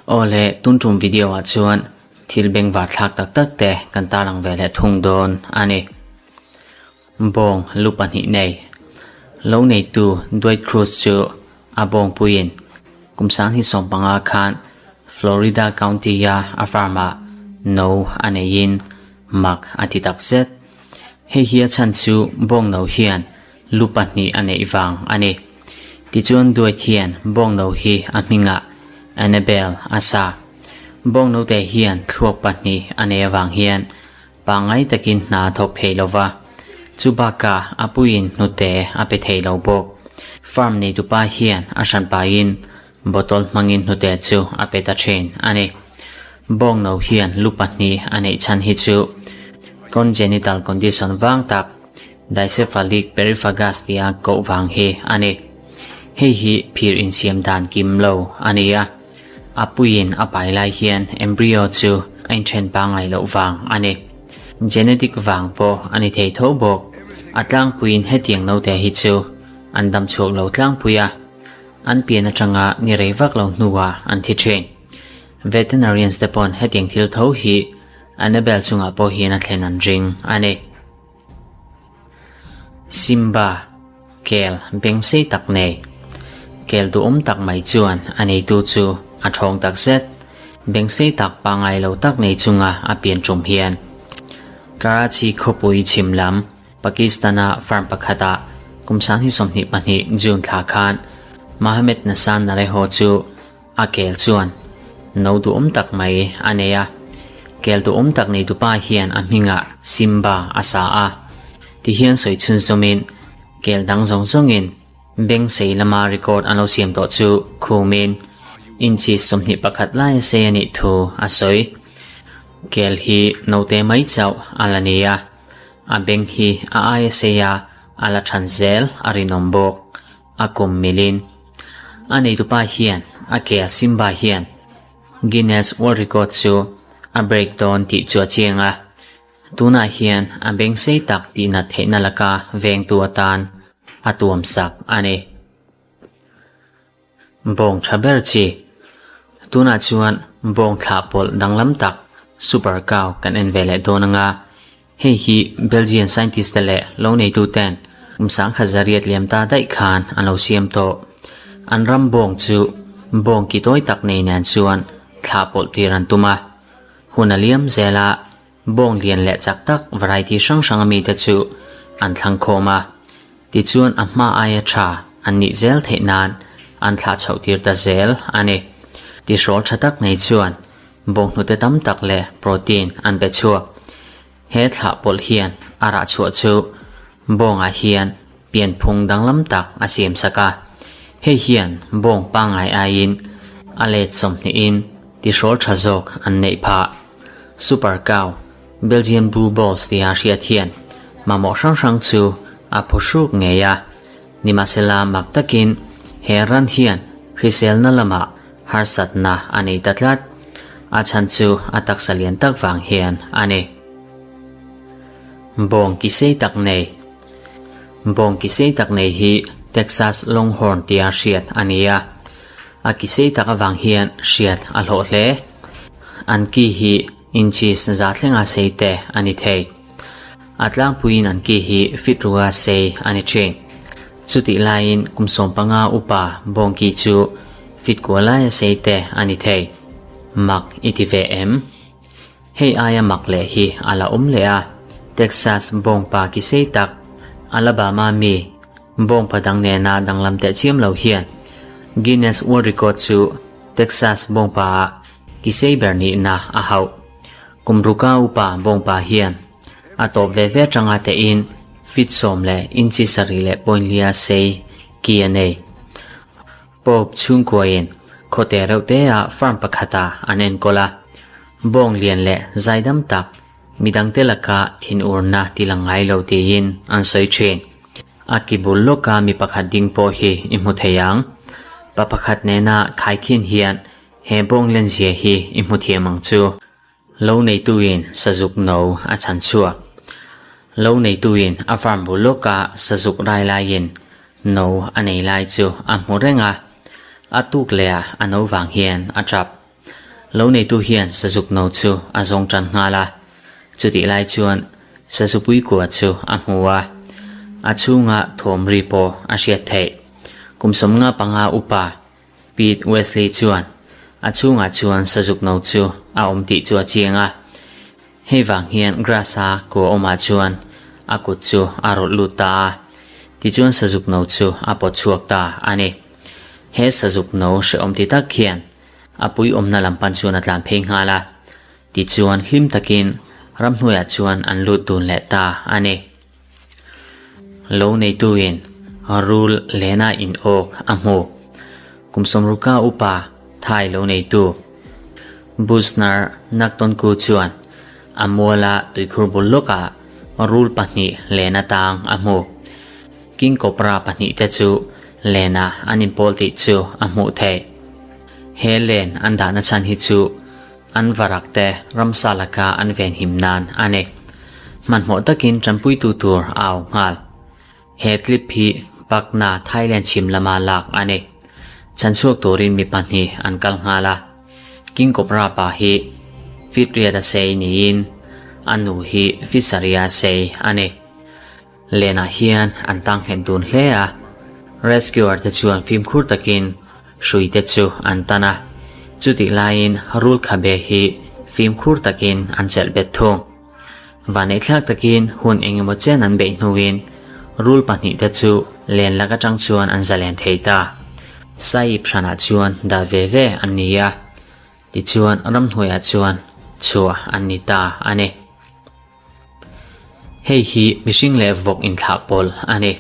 Awle, tun tum video ah chuan thil bengvar thlak tak tak te kan tarlang ve leh thung dawn a ni. Bawng lu pahnih nei. Lo neitu Dwight Cruz chu a bawngpuiin kum sanghi 15 khan Florida County-a a farm-ah no a neiin mak a ti tak zet. Hei hi a chhan chu bawng no hian lu pahnih a neih vang a ni. Tichuan Dwight hian bawng no hi a hmingah Annabelle a sa. Bawng note hian thluak pahnih a nei avang hian Pangngai takin hna a thawk thei lo va, chu bakah a puiin hnute a pe thei lo bawk. Farm neitupa hian a hranpain bottle hmangin hnute chu a pe ta thin a ni. Bawngno hian lu pahnih a neih chhan hi chu congenital condition vang tak dicephalic periphagus tia koh vang hi a ni. Hei hi phir insiam dan kim lo a ni a. A puiin a pai lai hian embryo chu a inthen pangngai loh vang a ni. Genetic vang pawh a ni thei tho bawk. A tlangpuiin hetiang naute hi chu an dam chhuak lo tlangpui a, an pian atanga ni rei vak lo hnuah an thi thin. Veterinarians te pawn hetiang thil tho hi Annabelle chungah pawh hian a thlen an ring a ni. Simba, kel beng sei tak nei. Kel duhawm tak mai chuan a neitu chu a thawng tak zet. Beng sei tak pangngai lo tak nei chunga a pian tum hian Karachi khawpui chhim lam Pakistan-a farm pakhatah kum 2022 June thla khan Mohammed Nasan Nareho chu A kel chuan no duhawm tak mai a nei a, kel duhawm tak neitupa hian a hmingah Simba a sa a. Tihian sawi chhun zawmin kel dang zawng zawngin beng sei lama record an lo siam tawh chu khumin inchi 21 lai a sei a nih thu a sawi. Kel hi note mai chauh a la ni a, a beng hi a aia sei a, a la than zel a rinawm bawk. A kum milin. A neitupa hian a kel Simba hian Guinness World Record chu a break dawn tih chu a chiang a. Tunah hian a beng sei tak tihnat theihna laka vengtu atan a tuam sak a ni. Bawng tha ber chi. Tunah chuan bawng thlah pawlh danglam tak Super Cow kan en ve leh dawn anga. Hei hi Belgian scientist te leh lo neitu ten kum 1100 liam ta daih khan an lo siam tawh. An ram bawng chu bawng ki tawi tak nei nen chuan thlah pawlh tir an tum a. Hun a liam zel a, bawng lian leh chak tak variety hrang hrang a mite chu an thlang khawm a. Tichuan a hma aia tha an nih zel theih nan an thlah chhoh tir ta zel a ni. Tihrawl tha tak nei chuan Bawnghnute tam tak leh protein an pe chhuak. He thlah pawlh hian a rah chhuah chu bawngah hian pianphung danglam tak a siam sak a. Hei hian bawng pangngai aiin a let sawmhnihin tihrawl tha zawk an neih phah. Super Cow, Belgian Blue Balls tia hriat hian mamawh hrang hrang chu a phuhruk ngei a. Nimahsela mak takin he ran hian hriselna lamah Harsatna a nei ta tlat. A chhan chu a taksa lian tak vang hian a ni. Bawng ki sei tak nei. Bawng ki sei tak nei hi Texas Longhorn tia hriat a ni a. A ki sei tak avang hian hriat a hlawh hle. An ki hi inches za thlenga sei te a ni thei. A tlangpuiin an ki hi feet ruga sei a ni thin. Chutih laiin kum 15 upa Bawngki chu fit kual laia sei te a ni thei. Mak i ti ve em? Hei aia mak leh hi a la awm leh a, Texas bawngpa ki sei tak, Alabama mi bawngpa dang nena danglam teh chiam lo hian Guinness World Record chu Texas bawngpa ah ki sei ber nihna a hauh. Kum ruka upa bawngpa hian a tawp ve ve atanga tehin feet sawm leh inchi sarih leh point lia sei ki a nei. Pope chhungkuain khawte reuh te ah farm pakhatah an enkawl a, bawng lian leh zaidam tak midangte laka thinurna ti lang ngai lo tiin an sawi thin. A ki bul lawka mi pakhat ding pawh hi i hmu thei ang. Pa pakhat nena khaikhin hian he bawng lenzia hi i hmu thiam ang chu. Lo neituin sazuk no a chhan chhuak. Lo neituin a farm bul lawka sazuk rai laiin no a nei lai chu a hmu reng a. A tuk leh ah a no vang hian a tap. Lo neitu hian sazuk no chu a zawng tan nghal a, chutih lai chuan sazupui kua chu a hmu a, a chhunga thawm ri pawh a hriat theih. Kum 55 upa Pete Wesley chuan a chhungah chuan sazuk no chu a awm tih chu a chiang a, hei vang hian grass-a kua awmah chuan a kut chu a rawlh lut ta a, tichuan sazuk no chu a pawt chhuak ta a ni. He sazuk no hrehawm ti tak hian a pui awmna lam pan chuan a tlan phei nghal a, tichuan hlim takin ramhnuaiah chuan an lut dun leh ta a ni. Lo neituin rul lena in awk a hmu. Kum sawmruka upa Thai lo neitu Busnar Naktonku chuan a muala tuikhur bul lawkah rul pahnih lena tang a hmu. King Cobra pahnihte chu lena an inpawl tih chu a hmuh theih. He len an dahna chhan hi chu An varak te ramsa laka an venhim nan a ni. Hmanhmawh takin tanpuitu tur a au nghal. He clip hi Pakna Thailand chhim lama lak a ni. Chhanchhuak turin mi pahnih an kal nghal a. King Cobra pa hi feet riat a sei niin a nu hi feet sarih a sei a ni. Lenah hian an tang nghet dun hle a, rescuer te chuan fimkhur takin hrui te chu an tan a, chutih laiin rul khabe hi fimkhur takin an chelh bet thung. Vaneihthlak takin hun engemaw chen an beih hnuin rul pahnih te chu len lak atang chuan an zalen thei ta. Saiip hranah chuan dah ve ve an ni a, tichuan ramhnuaiah chuan chhuah an ni ta a ni. Hei hi mihring leh vawk inthlah pawl a ni.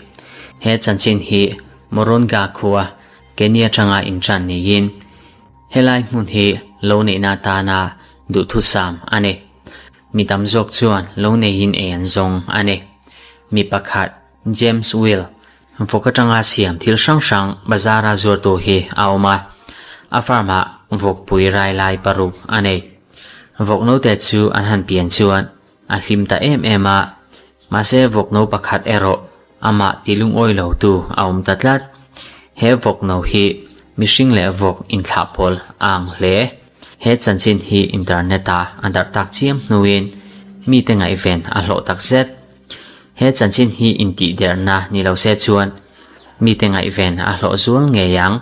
He chanchin hi Moronga khua Kenya atanga intan niin helai hmun hi lo neihna atana duhthusam a ni. Mi tam zawk chuan lo neiin ei an zawng a ni. Mi pakhat James Will vawk atanga siam thil hrang hrang bazara zuartu hi a awm a, a farm ah vawkpui rai lai paruk a nei. Vawk note chu an han pian chuan a hlim ta em em a, mahse vawk no pakhat erawh amah ti lungawi lo tu a awm ta tlat. He vawk no hi mihring leh vawk inthlah pawl a ang hle. He chanchin hi internet ah a darh tak chiam hnuin mite ngaihven a hlawh takzet. He chanchin hi intihderna ni lo se chuan mite ngaihven a hlawh zual ngei ang.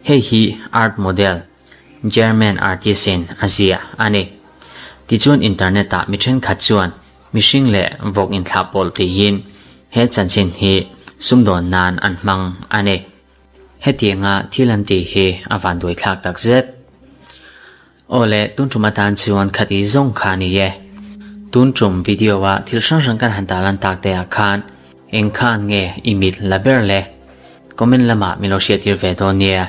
Hei hi art model German artist in a ziah a ni. Tichuan internet ah mi thenkhat chuan mihring leh vawk inthlah pawlh tiin he chanchin hi sumdawn nan an hmang a ni. Hetianga thil an tih hi a vanduaithlak takzet. Aw le, tun tum atan chuan khati zawng kha a ni e. Tun tum video a thil hrang hrang kan han tarlan tak te ah khan eng khan nge i mit la ber le? Comment lamah min lo hriattir ve dawn nia.